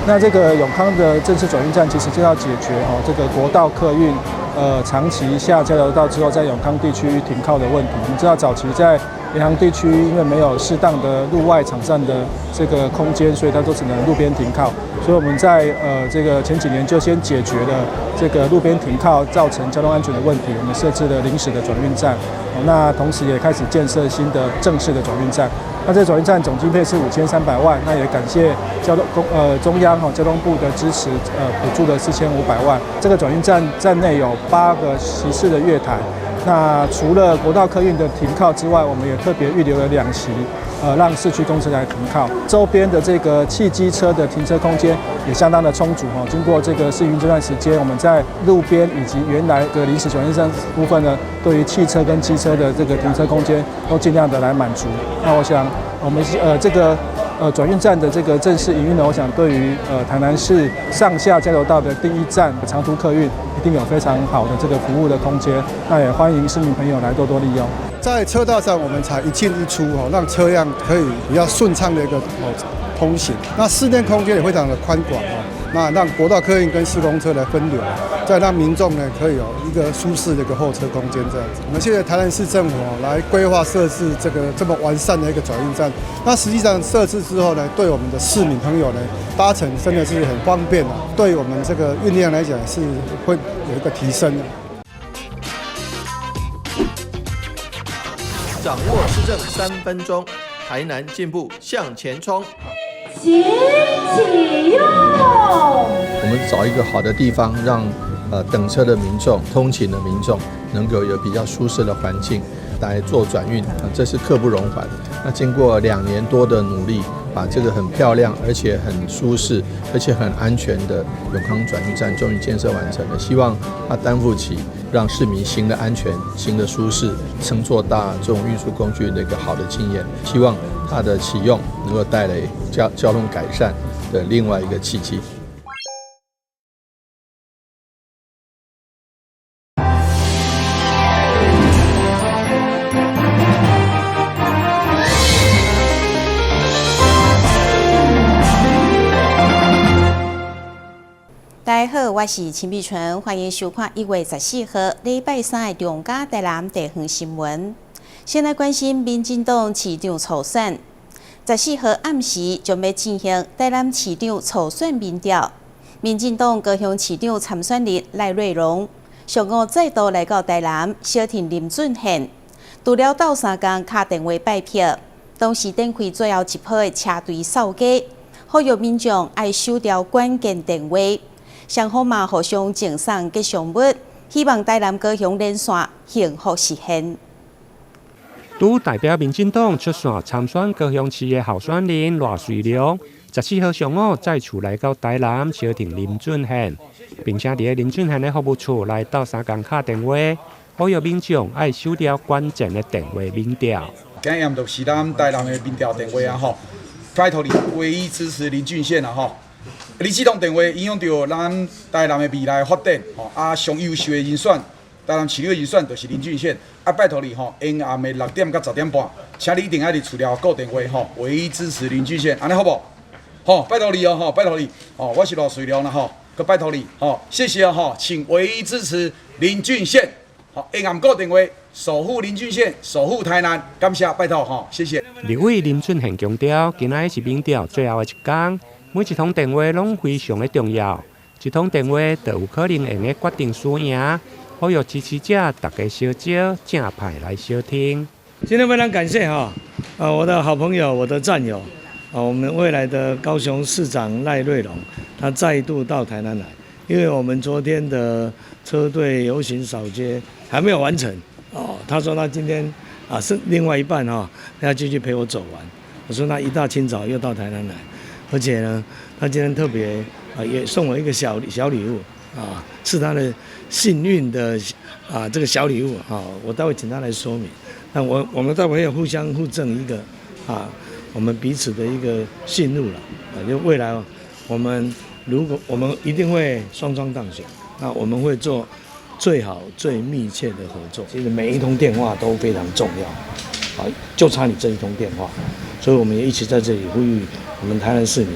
那這個永康的正式轉運站，其實就要解決哦這個國道客運長期下交流道之後，在永康地區停靠的問題。我們知道早期在廉航地區，因為沒有適當的路外場站的這個空間，所以它都只能路邊停靠。所以我們在這個前幾年就先解決了這個路邊停靠造成交通安全的問題，我們設置了臨時的轉運站。那同時也開始建設新的正式的轉運站。那這個轉運站總經費是5300萬，那也感謝交通公中央哈交通部的支持，補助了4500萬。這個轉運站站內有8個席次的月台。那除了國道客運的停靠之外，我們也特別預留了2席，讓市區公車來停靠。周邊的這個汽機車的停車空間也相當的充足哈。經過這個試運這段時間，我們在路邊以及原來的臨時轉運站部分呢，對於汽車跟機車的這個停車空間都盡量的來滿足。那我想，我們這個轉運站的這個正式營運呢，我想對於台南市上下交流道的第一站長途客運，一定有非常好的這個服務的空間。那也歡迎市民朋友來多多利用。在車道上，我們採一進一出哦，讓車輛可以比較順暢的一個通行。那室內空間也非常的寬廣哦，那讓國道客運跟市公車來分流，再讓民眾呢可以有一個舒適的一個候車空間這樣子。我們謝謝台南市政府來規劃設置這個這麼完善的一個轉運站。那實際上設置之後呢，對我們的市民朋友呢搭乘真的是很方便啊，對我們這個運量來講是會有一個提升的。掌握市政3分鐘，台南進步向前衝。請啟用。我們找一個好的地方，讓等車的民眾、通勤的民眾能夠有比較舒適的環境來做轉運，這是刻不容緩。那經過2年多的努力，把這個很漂亮、而且很舒適、而且很安全的永康轉運站終於建設完成了。希望它擔負起讓市民行得安全、行得舒適、乘坐大眾運輸工具的一個好的經驗。希望它的啟用能夠帶來交通改善的另外一個契機。大家好，我是陳美純，歡迎收看1月14號禮拜三的中嘉台南地方新聞。先來關心民進黨市長初選，14號暗時將欲進行台南市長初選民調。民進黨高雄市長參選人賴瑞隆上午再度來到台南，相挺林俊憲，除了鬥相共敲電話拜票，同時展開最後一波的車隊掃街，呼籲民眾愛守牢關鍵電話。雙方嘛互相贈送吉祥物，希望台南高雄連線幸福實現。拄代表民進黨出線參選高雄市的候選人賴瑞隆，14號上午再次來到台南相挺林俊憲，並且佇林俊憲的服務處來鬥相共敲電話，呼籲民眾愛守牢關鍵的電話民調。今日就是咱台南的民調電話啊吼，拜託你唯一支持林俊憲啊吼。你這通電話影響著咱台南的未來發展，吼啊，上優秀的人選，台南市長的人選就是林俊憲。啊，拜託你吼，下暗的6點到10點半，請你一定愛佇厝內顧電話吼，唯一支持林俊憲，按呢好無？吼，拜託你哦，吼，拜託你，哦，我是賴瑞隆啦吼，閣拜託你，吼，謝謝哦，吼，請唯一支持林俊憲，吼，下暗顧電話，守護林俊憲，守護台南，感謝，拜託吼，謝謝。立委林俊憲強調，今仔日是民調最後的一工。每一通電話攏非常的重要，一通電話就有可能會用決定輸贏。呼籲支持者大家相招正派來相挺。今天非常感謝哈，我的好朋友，我的戰友，啊，我們未來的高雄市長賴瑞隆，他再度到台南來，因為我們昨天的車隊遊行掃街還沒有完成，哦，他說他今天啊是另外一半哈，他要繼續陪我走完。我說那一大清早又到台南來。而且呢，他今天特別啊，也送我一個小小禮物啊，是他的幸運的啊這個小禮物啊，我待會請他來說明。那我們待會要互相互贈一個啊，我們彼此的一個信物了啊，就未來我們如果我們一定會雙雙當選，那我們會做最好最密切的合作。其實每一通電話都非常重要，啊，就差你這一通電話，所以我們也一起在這裡呼籲。我們台南市民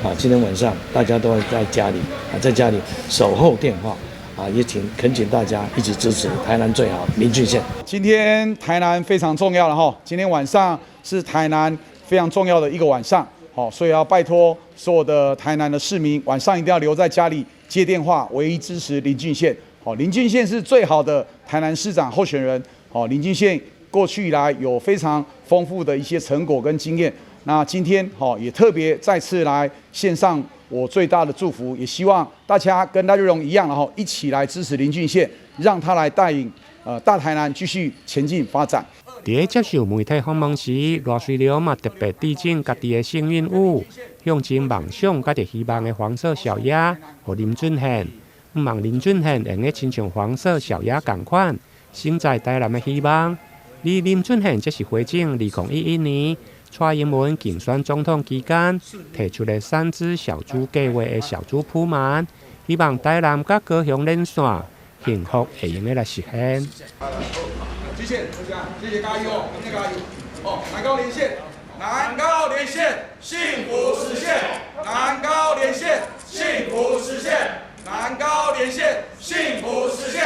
啊，今天晚上大家都在家裡啊，在家裡守候電話啊，也請懇請大家一起支持台南最好林俊憲。今天台南非常重要了哈，今天晚上是台南非常重要的一個晚上，好，所以要拜託所有的台南的市民，晚上一定要留在家裡接電話，唯一支持林俊憲。好，林俊憲是最好的台南市長候選人。好，林俊憲過去以來有非常豐富的一些成果跟經驗。那今天好也特別再次來獻上我最大的祝福，也希望大家跟賴瑞隆一樣，然後一起來支持林俊憲，讓他來帶領大台南繼續前進發展。佇接受媒體訪問時，賴瑞隆嘛特別致贈家己的幸運物，象徵夢想佮著希望的黃色小鴨，予林俊憲。向望林俊憲會用得親像黃色小鴨仝款，承載台南的希望。而林俊憲則是回應2011年蔡英文競選總統期間提出的三隻小豬計劃的小豬撲滿，希望台南佮高雄連線，幸福會用得來實現。謝謝大家，謝謝加油，謝謝加油。哦，南高連線，南高連線，幸福實現。南高連線，幸福實現。南高連線，幸福實現。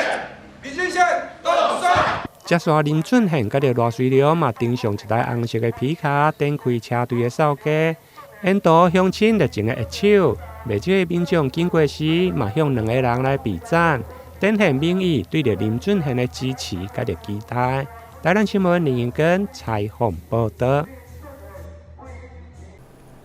林俊憲，當選。接續林俊憲佮著賴瑞隆嘛登上一台紅色的皮卡，展開車隊的掃街，沿途鄉親熱情的握手，袂少的民眾經過時嘛向兩个人來比讚，展現民意對著林俊憲的支持佮著期待。台南新聞林英根採訪報道。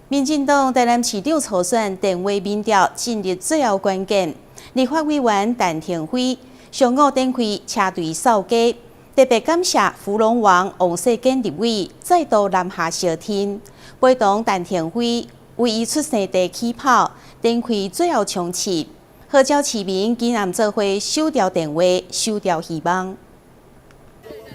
民進黨台南市長初選電話民調進入最後關鍵，立法委員陳亭妃上午展開車隊掃街。特別感謝福隆王王世堅立委再度南下相挺，陪同陳亭妃為伊出生地起跑，展開最後衝刺，號召市民今暗做伙守牢電話，守牢希望。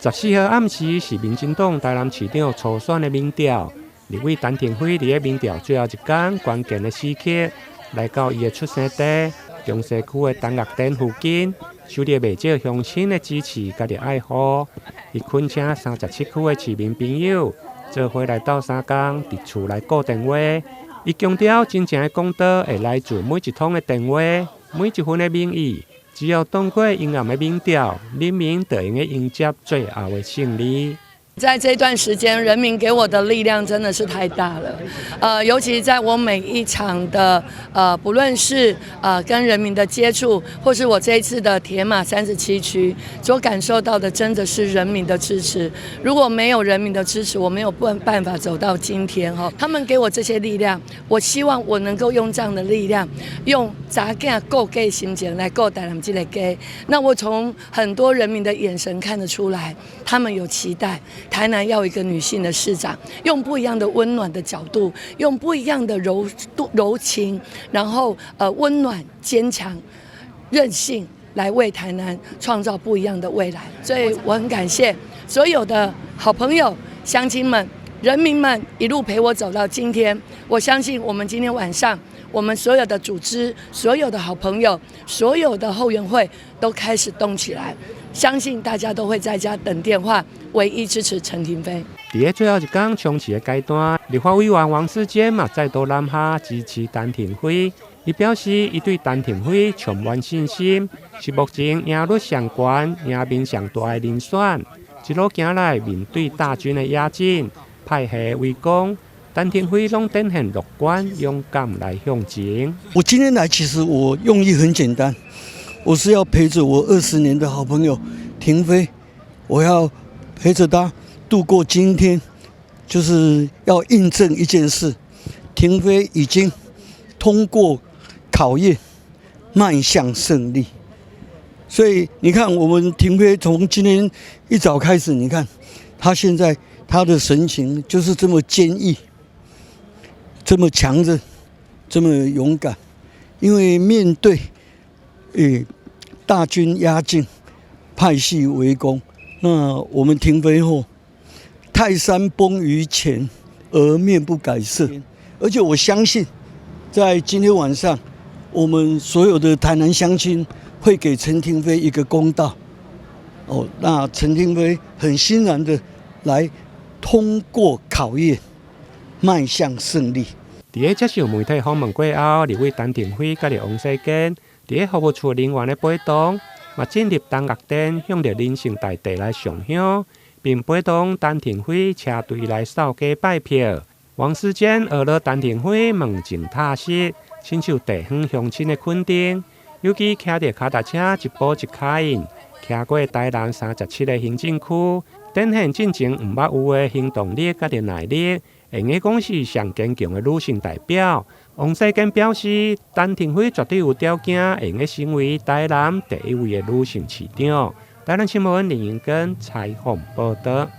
14號暗時是民進黨台南市長初選的民調，立委陳亭妃佇个民調最後一工關鍵的時刻，來到伊的出生地中西區的陳樂田附近。受著袂少鄉親的支持，佮著愛護，伊懇請37區的市民朋友做伙來鬥相共，佇厝內顧電話。伊強調，真正的公道會來自每一通的電話，每一份的民意。只要擋過陰暗的民調，人民就會用迎接最後的勝利。在這段時間，人民給我的力量真的是太大了，尤其在我每一場的不論是跟人民的接觸，或是我這一次的鐵馬37區，所感受到的真的是人民的支持。如果沒有人民的支持，我沒有辦法走到今天哈。他們給我這些力量，我希望我能夠用這樣的力量，用查囝顧家心情來顧台南這个家。那我從很多人民的眼神看得出來，他們有期待。台南要一個女性的市長，用不一樣的溫暖的角度，用不一樣的柔情，然後溫暖、堅強、韌性，來為台南創造不一樣的未來。所以我很感謝所有的好朋友、鄉親們、人民們一路陪我走到今天。我相信我們今天晚上，我們所有的組織、所有的好朋友、所有的後援會都開始動起來。相信大家都會在家等電話，唯一支持陳亭妃。佇个最後一工衝刺的階段，立法委員王世堅嘛再度南下支持陳亭妃。伊表示，伊對陳亭妃充滿信心，是目前贏率上懸、贏面上大的人選。一路行來，面對大軍的壓境、派系圍攻，陳亭妃攏展現樂觀、勇敢來向前。我今天來，其實我用意很簡單。我是要陪着我20年的好朋友亭妃，我要陪着她度過今天，就是要印證一件事：亭妃已經通過考驗，邁向勝利。所以你看，我們亭妃從今天一早開始，你看她現在她的神情就是這麼堅毅，這麼強韌，這麼勇敢，因為面對大軍壓境，派系圍攻，那我們亭妃後，泰山崩於前而面不改色。而且我相信，在今天晚上，我們所有的台南鄉親會給陳亭妃一個公道。哦，那陳亭妃很欣然的來通過考驗，邁向勝利。佇咧接受媒體訪問過後，立委陳亭妃佮著王世堅，佇咧服務處人員的陪同，嘛進入東岳殿，向著仁聖大帝來上香，並陪同陳亭妃車隊來掃街拜票。王世堅學了陳亭妃問情踏實，親像地方鄉親的肯定。尤其騎著跤踏車一步一跤印，騎過台南37個行政區，展現進前毋捌有的行動力佮著耐力，會用講是上堅強的女性代表。王世堅表示，陳亭妃絕對有條件，會用成為台南第一位的女性市長。台南新聞林英根採訪報導。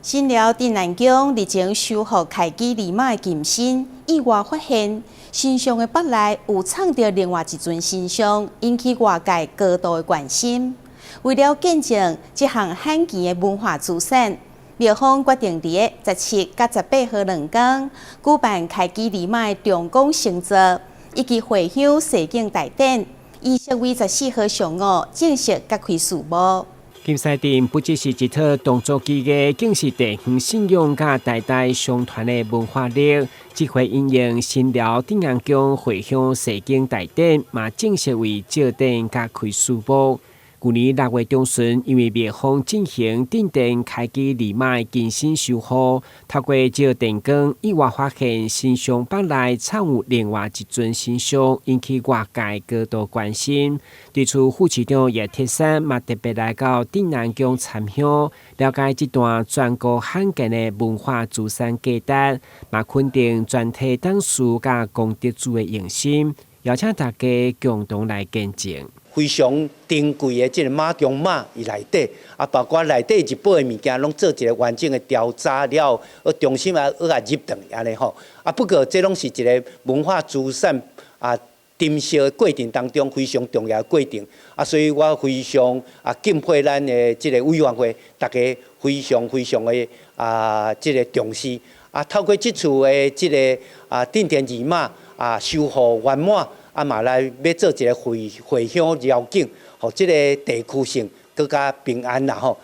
新寮鎮瀾宮日前修復開基二媽的金身，意外發現神像的腹內有藏著另外一尊神像，引起外界高度的關心。為了見證這項罕見的文化資產，廟方決定佇17佮18號兩工舉辦開基二媽的重光升座，以及回鄉誓景大典，儀式於14號上午正式揭開序幕。金獅陣不只是一套動作技藝，更是地方信仰佮代代相傳的文化力。這回因應新寮鎮瀾宮回鄉誓景大典，嘛正式為醮典揭開序幕。舊年6月中旬，因為廟方進行鎮殿開基二媽的金身修護，透過照電光，意外發現神像腹內藏有另外一尊神像，引起外界高度關心。對此，副市長葉鐵珊嘛特別來到鎮瀾宮參香，了解這段全國罕見的文化資產價值，嘛肯定全體董事佮功德主的用心，邀請大家共同來見證。非常珍貴的這个媽中媽伊內底，啊，包括內底入寶的物件，攏做一个完整的調查了後，重新啊，閣來入轉按呢吼。啊，不過這攏是一个文化資產啊，珍惜的過程當中非常重要的過程。啊，所以我非常啊敬佩咱的這个委員會，大家非常非常的啊這个重視。啊，透過這次的這个啊鎮殿二媽啊修復圓滿。啊嘛來欲做一个回回鄉繞境，予這个地區性閣較平安啦吼。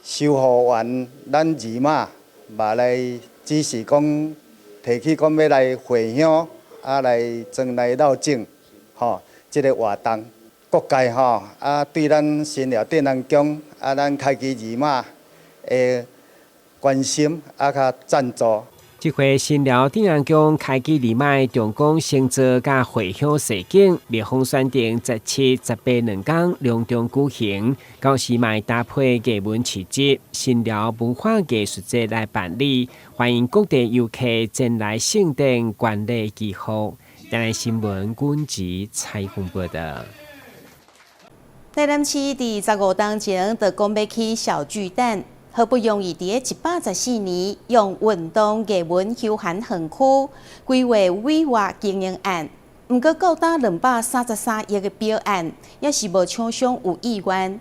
修復完咱二媽嘛來，只是講提起講欲來回鄉，啊來莊來繞境，吼，這个活動，各界吼啊對咱新寮鎮瀾宮啊咱開基二媽的關心啊佮贊助。這回新寮鎮瀾宮開基二媽重光升座佮回鄉誓景，廟方選定17、18兩工隆重舉行，到時嘛搭配藝文市集、新寮文化藝術節來辦理，歡迎各地遊客前來盛典觀禮祈福。台南新聞阮吉採訪報導。台南市佇15冬前就講欲起小巨蛋。好不容易佇咧114年，用運動藝文休閒園區規劃委外經營案，毋過高達233億的標案，猶是無廠商有意願。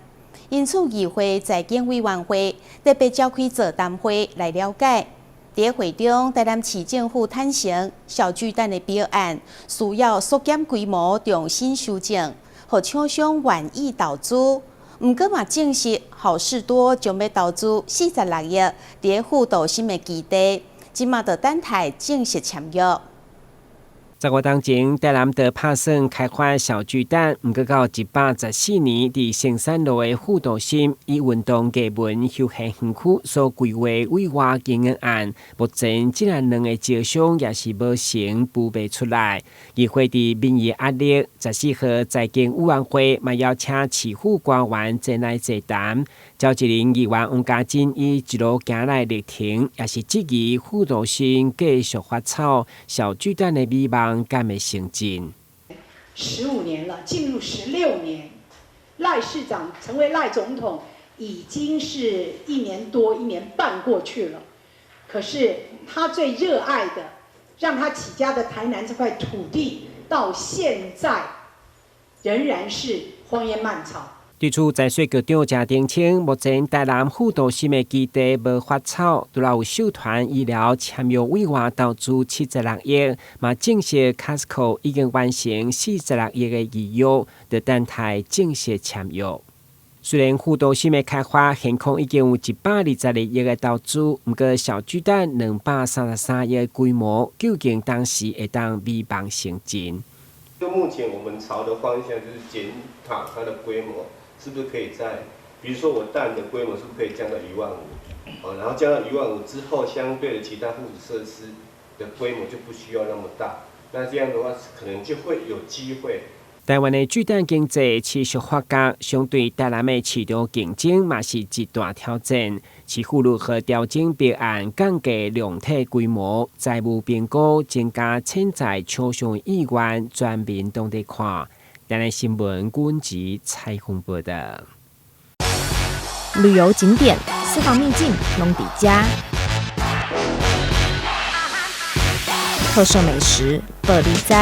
因此，議會財經委員會特別召開座談會來了解。佇會中，台南市政府坦承，小巨蛋的標案需要縮減規模，重新修正，予廠商願意投資。毋過嘛，證實好市多將欲投資46億，佇咧副都心的基地，這馬就等待正式簽約。 15冬前，台南就拍算開發小巨蛋，毋過到114年，佇成山路的副都心以運動藝文休閒園區所規劃委外經營案，目前這兩個招商也是無成，補袂出來。議會佇民意壓力，14號財經委員會嘛邀請市府官員前來座談。召集人議員王家珍伊一路行來力挺，也是質疑副都心繼續發草小巨蛋的美夢敢會成真。 15年了，進入16年，賴市長成為賴總統已經是一年多、一年半過去了。可是他最熱愛的、讓他起家的台南這塊土地，到現在仍然是荒煙蔓草。對此，財稅局長謝澄清，目前台南副都心的基地無發草，除了有秀團醫療簽約委外投資76億，嘛證實 Costco 已經完成46億的預約，就等待正式簽約。雖然副都心的開發現況已經有122億的投資，毋過小巨蛋233億的規模，究竟當時會當美夢成真？就目前我們朝的方向就是檢討它的規模，是不是可以在，比如說我蛋的規模是不是可以降到1.5萬，哦，然後降到1.5萬之後，相對的其他附屬設施的規模就不需要那麼大，那這樣的話可能就會有機會。台灣的巨蛋經濟持續發展，相對台南的市場競爭嘛是一大挑戰。市府如何調整標案，降低量體規模、財務評估，增加潛在廠商意願，全民攏佇看。台南新聞阮子采訪報道。旅遊景點、私房秘境攏佇遮，特色美食報你知。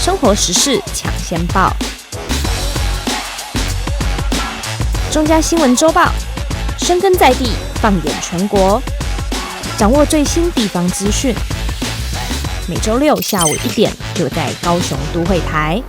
生活時事搶先報，中嘉新聞週報，深耕在地，放眼全國，掌握最新地方資訊。每週六下午1點，就在高雄都會台。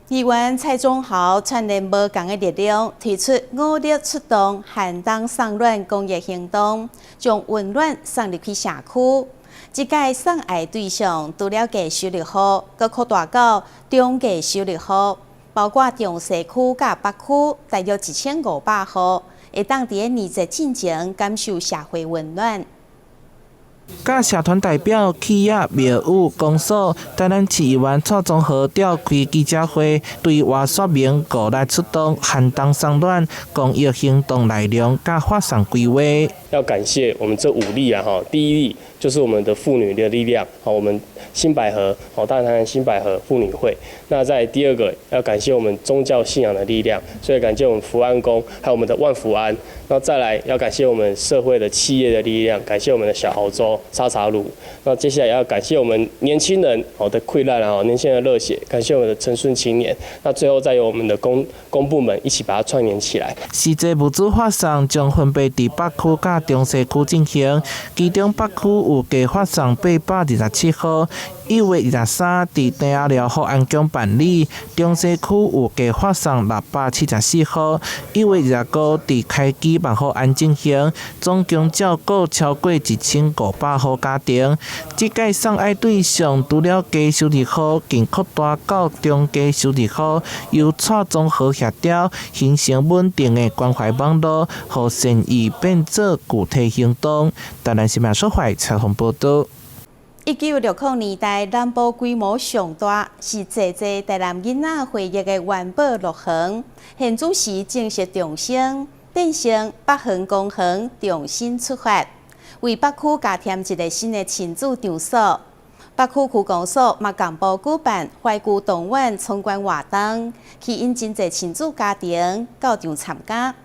議員蔡宗豪串聯無仝的力量，提出五力出動寒冬送暖公益行動，將溫暖送入去社區。這屆送愛對象除了低收入戶，閣擴大到中低收入戶，包括中西區佮北區，大約1500戶，會當佇年節進前感受社會溫暖。佮社團代表、企業、廟宇、公所，台南市議員蔡宗豪召開記者會，對外說明五力出動寒冬送暖公益行動內容佮發送規劃。要感謝我們這五力啊！哈，第一力就是我們的婦女的力量，好，我們新百合，好，大台南新百合婦女會。那在第二個要感謝我們宗教信仰的力量，所以感謝我們福安宮，還有我們的萬福庵。那再來要感謝我們社會的企業的力量，感謝我們的小豪洲沙茶爐。那接下來要感謝我們年輕人好的潰爛啊，年輕人的熱血，感謝我們的陳順青年。那最後再由我們的公部門一起把它串聯起來。實際物資發送將分別佇北區佮中西區進行，其中北區有計發送827戶，1月23佇疳仔寮福安宮辦理；中西區有計發送674戶，1月25佇開基萬福庵進行，總共照顧超過1500戶家庭。這屆送愛對象除了低收入戶，更擴大到中低收入戶，由蔡宗豪協調，形成穩定的關懷網路，予善意變做具體行動。台南新聞所採訪報道。1960年代南部規模上大，是濟濟台南囡仔回憶的元寶樂園，現主時正式重生，變成北園公園重新出發，為北區加添一个新的親子場所。北區區公所嘛共步舉辦懷舊動玩參觀活動，吸引真濟親子家庭到場參加。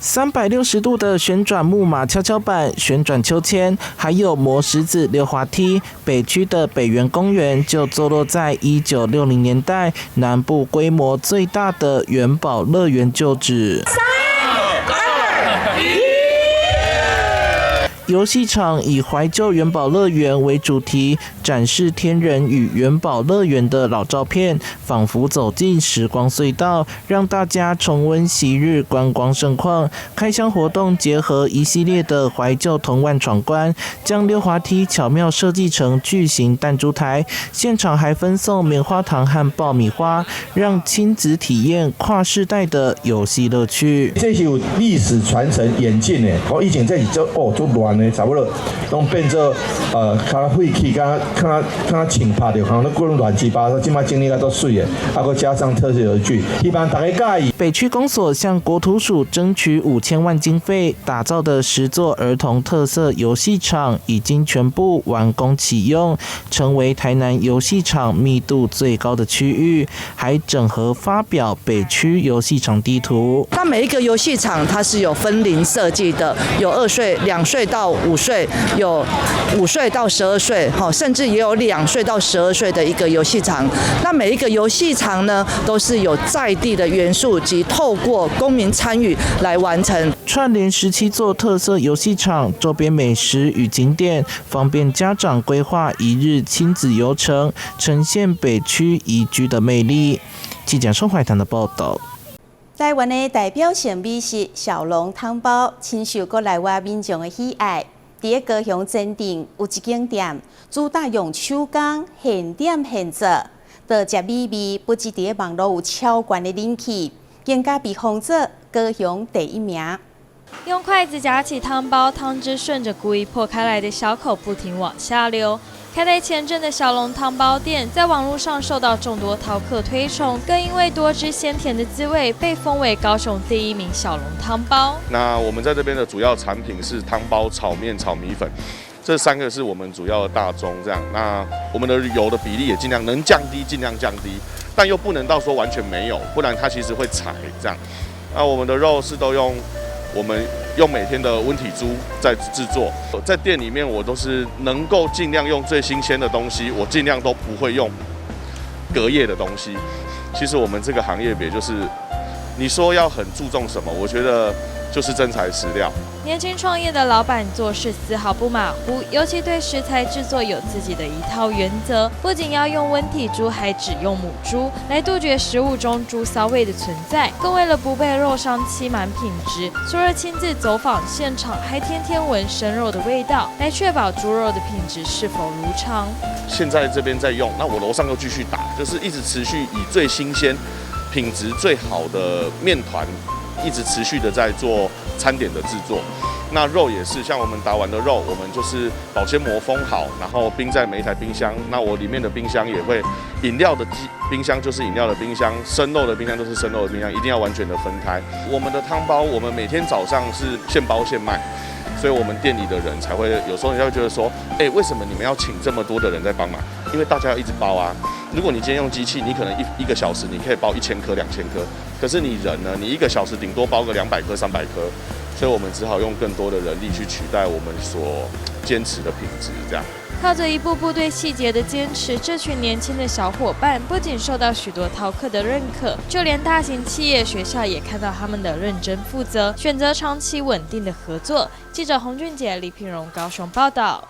360度的旋轉木馬蹺蹺板、旋轉秋千，還有磨石子溜滑梯。北區的北園公園就坐落在1960年代南部規模最大的元寶樂園舊址。三、二、一。遊戲場以懷舊元寶樂園為主題，展示天人與元寶樂園的老照片，仿佛走進時光隧道，讓大家重溫昔日觀光盛況。開箱活動結合一系列的懷舊童玩闖關，將溜滑梯巧妙設計成巨型彈珠台，現場還分送棉花糖和爆米花，讓親子體驗跨世代的遊戲樂趣。這是有歷史傳承演進的，我以前這是做哦足亂的，差不多攏變做較廢棄，較穿拍著，可能滾亂七八糟。這擺整理甲足媠的，啊，閣加上特色遊具，希望大家佮意。北區公所向國土署爭取5000萬經費，打造的10座兒童特色遊戲場已經全部完工啟用，成為台南遊戲場密度最高的區域，還整合發表北區遊戲場地圖。它每一個遊戲場它是有分齡設計的，有2歲、2歲到到5歲，有5歲到12歲，哈，甚至也有2歲到12歲的一個遊戲場。那每一個遊戲場呢，都是有在地的元素及透過公民參與來完成。串聯17座特色遊戲場、周邊美食與景點，方便家長規劃一日親子遊程，呈現北區宜居的魅力。記者宋懷堂的報道。台灣的代表性美食小籠湯包，深受國內外民眾的喜愛。佇高雄前鎮有一間店，主打用手工現點現做，多食美味，不只佇網路有超懸的人氣，更加被封做高雄第一名。用筷子夾起湯包，湯汁順着故意破開來的小口不停往下流。開在前鎮的小籠湯包店，在網路上受到眾多饕客推崇，更因為多汁鮮甜的滋味，被封為高雄第一名小籠湯包。那我們在這邊的主要產品是湯包、炒麵、炒米粉，這三個是我們主要的大宗。這樣，那我們的油的比例也盡量能降低，盡量降低，但又不能到說完全沒有，不然它其實會柴。這樣，那我們的肉是都用。我們用每天的溫體豬在製作，在店裡面我都是能夠盡量用最新鮮的東西，我盡量都不會用隔夜的東西。其實我們這個行業別就是，你說要很注重什麼，我覺得就是真材實料。年輕創業的老闆做事絲毫不馬虎，尤其對食材製作有自己的一套原則，不僅要用溫體豬，還只用母豬，來杜絕食物中豬騷味的存在。更為了不被肉商欺瞞品質，除了親自走訪現場，還天天聞生肉的味道，來確保豬肉的品質是否如常。現在這邊在用，那我樓上又繼續打，就是一直持續以最新鮮、品質最好的麵團，一直持續的在做餐點的製作。那肉也是，像我們打完的肉，我們就是保鮮膜封好，然後冰在每一台冰箱。那我裡面的冰箱也會，飲料的機冰箱就是飲料的冰箱，生肉的冰箱就是生肉的冰箱，一定要完全的分開。我們的湯包，我們每天早上是現包現賣，所以我們店裡的人才會有時候人家會覺得說，欸，為什麼你們要請這麼多的人在幫忙？因為大家要一直包啊。如果你今天用機器，你可能一個小時你可以包1000顆、2000顆，可是你人呢？你一個小時頂多包個200顆、300顆，所以我們只好用更多的人力去取代我們所堅持的品質，這樣。靠着一步步對細節的堅持，這群年輕的小夥伴不僅受到許多饕客的認可，就連大型企業、學校也看到他們的認真負責，選擇長期穩定的合作。記者洪俊傑、李品榮高雄報道。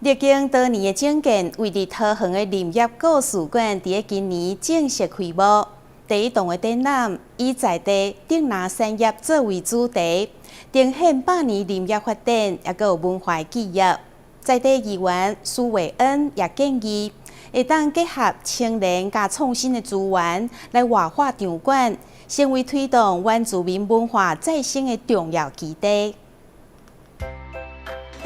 歷經多年的整建，位佇桃園的林業故事館，佇今年正式開幕。第一棟的展覽以在地竹林產業作為主題，呈現百年林業發展，抑閣有文化記憶。在地議員蘇偉恩也建議，會當結合青年佮創新的資源來活化場館，成為推動原住民文化再生的重要基地。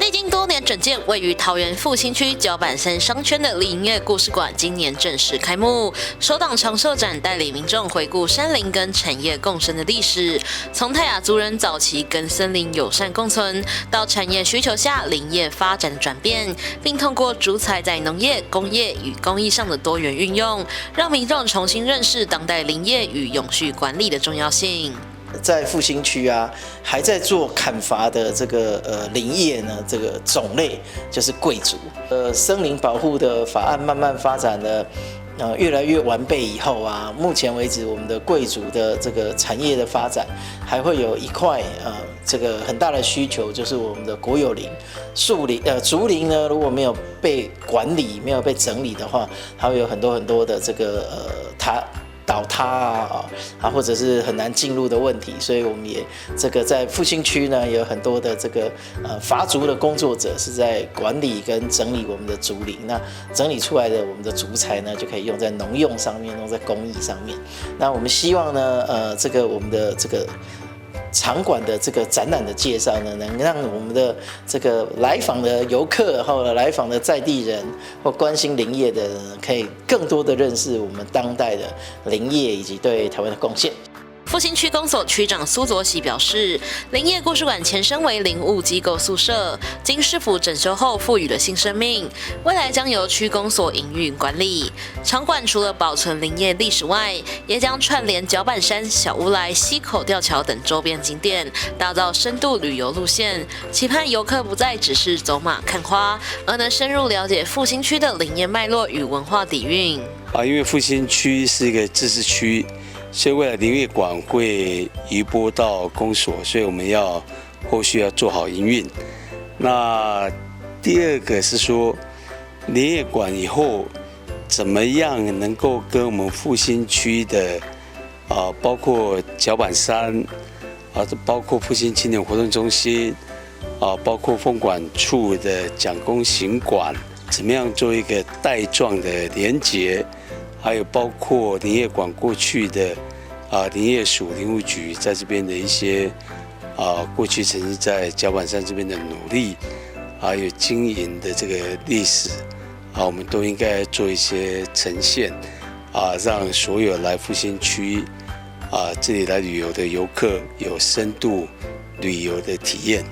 歷經多年整建，位於桃園復興區角板山商圈的林業故事館今年正式開幕。首檔常設展帶領民眾回顧山林跟產業共生的歷史，從泰雅族人早期跟森林友善共存，到產業需求下林業發展的轉變，並透過竹材在農業、工業與工藝上的多元運用，讓民眾重新認識當代林業與永續管理的重要性。在復興區啊，還在做砍伐的這個林業呢，這個種類就是桂竹。森林保護的法案慢慢發展的越來越完備以後啊，目前為止我們的桂竹的這個產業的發展，還會有一塊這個很大的需求，就是我們的國有林、樹林竹林呢，如果沒有被管理、沒有被整理的話，它會有很多很多的這個它倒塌啊，或者是很難進入的問題，所以我們也這個在復興區呢，有很多的這個伐竹的工作者是在管理跟整理我們的竹林。那整理出來的我們的竹材呢，就可以用在農用上面，用在工藝上面。那我們希望呢，這個我們的這個場館的這個展覽的介紹呢，能讓我們的這個來訪的遊客或者來訪的在地人或關心林業的人，可以更多的認識我們當代的林業以及對台灣的貢獻。复兴区公所区长苏佐喜表示，林业故事馆前身为林务机构宿舍，经市府整修后赋予了新生命，未来将由区公所营运管理。场馆除了保存林业历史外，也将串联角板山、小乌来、溪口吊桥等周边景点，打造深度旅游路线，期盼游客不再只是走马看花，而能深入了解复兴区的林业脉络与文化底蕴。啊，因为复兴区是一个自治区，所以未来林业馆会移拨到公所，所以我们要后续要做好营运。那第二个是说，林业馆以后怎么样能够跟我们复兴区的啊，包括角板山啊，包括复兴青年活动中心啊，包括风管处的蒋公行馆，怎么样做一个带状的连结？还有包括林业馆过去的啊林业署林务局在这边的一些啊过去曾经在角板山这边的努力，还有经营的这个历史啊，我们都应该做一些呈现啊，让所有来复兴区啊这里来旅游的游客有深度旅游的体验。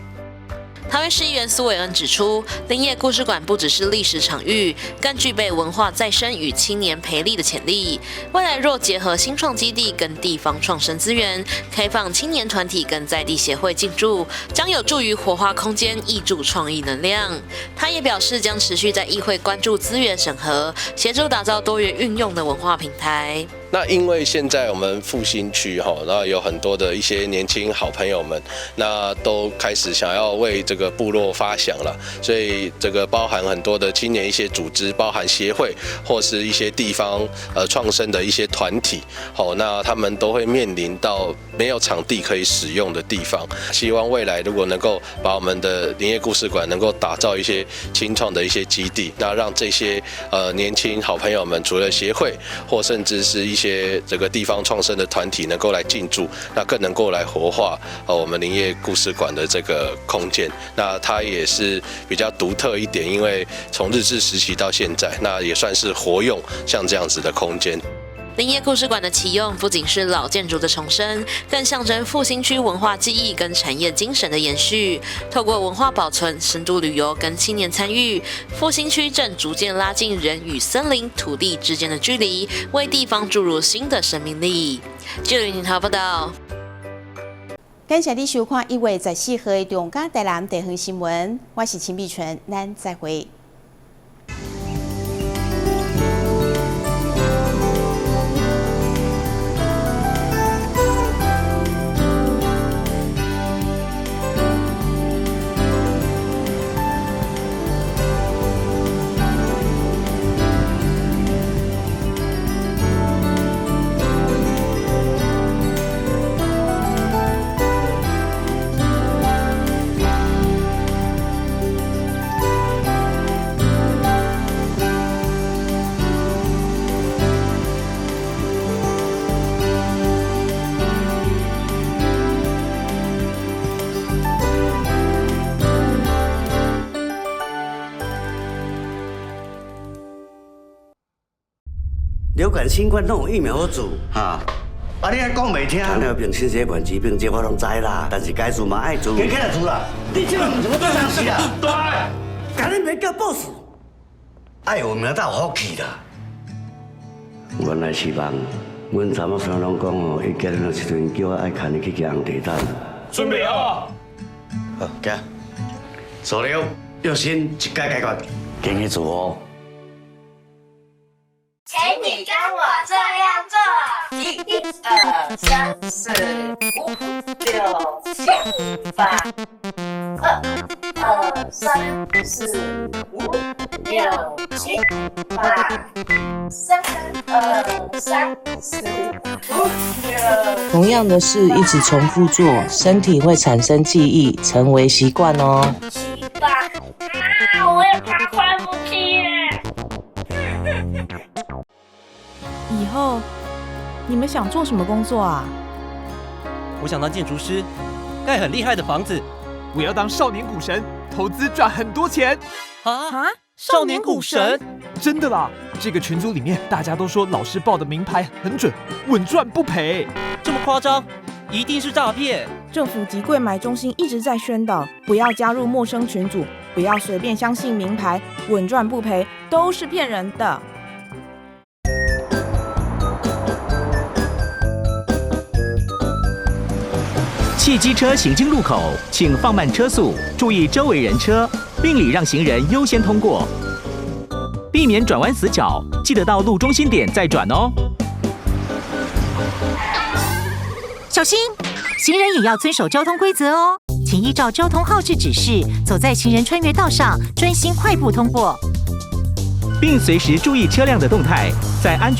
桃园市议员苏伟恩指出，林业故事馆不只是历史场域，更具备文化再生与青年培力的潜力。未来若结合新创基地跟地方创生资源，开放青年团体跟在地协会进驻，将有助于活化空间，挹注创意能量。他也表示，将持续在议会关注资源审核，协助打造多元运用的文化平台。那因为现在我们复兴区哈，那有很多的一些年轻好朋友们，那都开始想要为这个部落发想了，所以这个包含很多的青年一些组织，包含协会或是一些地方创生的一些团体，好，那他们都会面临到没有场地可以使用的地方。希望未来如果能够把我们的林业故事馆能够打造一些青创的一些基地，那让这些年轻好朋友们，除了协会或甚至是一些这个地方创生的团体能够来进驻，那更能够来活化我们林业故事馆的这个空间。那它也是比较独特一点，因为从日治时期到现在，那也算是活用像这样子的空间。林业故事馆的启用，不仅是老建筑的重生，更象征复兴区文化记忆跟产业精神的延续。透过文化保存、深度旅游跟青年参与，复兴区正逐渐拉近人与森林、土地之间的距离，为地方注入新的生命力。记者林涛报道。感谢你收看1月14号的中嘉台南地方新闻，我是秦碧纯，咱再会。流感、新冠拢有疫苗好治，哈。啊，你还讲袂听？糖尿病、心血管疾病，这我拢知啦。但是该治嘛爱治。加起来治啦！你这个毋是要做啥事啦？对，赶紧别叫 boss。爱有名才有福气啦。原来是梦，阮查某孙拢讲哦，伊结婚的时阵叫我爱牵伊去骑红地毯。准备好。好，行。数了，药心一解解决，紧去做哦。请你跟我这样做：1、2、3、4、5、6、7、8；2、2、3、4、5、6、7、8；3、2、3、4、5、6。同样的事一直重复做，身体会产生记忆，成为习惯哦。7、8，啊！我也怕快不起耶。以后你们想做什么工作啊？我想当建筑师，盖很厉害的房子。我要当少年股神，投资赚很多钱。啊！少年股神？真的啦！这个群组里面大家都说老师报的名牌很准，稳赚不赔。這麼誇張，一定是詐騙。政府及櫃買中心一直在宣導，不要加入陌生群組，不要隨便相信名牌，穩賺不賠，都是騙人的。汽機車行經路口，請放慢車速，注意周圍人車，並禮讓行人優先通過，避免轉彎死角。記得到路中心點再轉哦。小心，行人也要遵守交通規則哦。請依照交通號誌指示，走在行人穿越道上，專心快步通過，並隨時注意車輛的動態，在安全。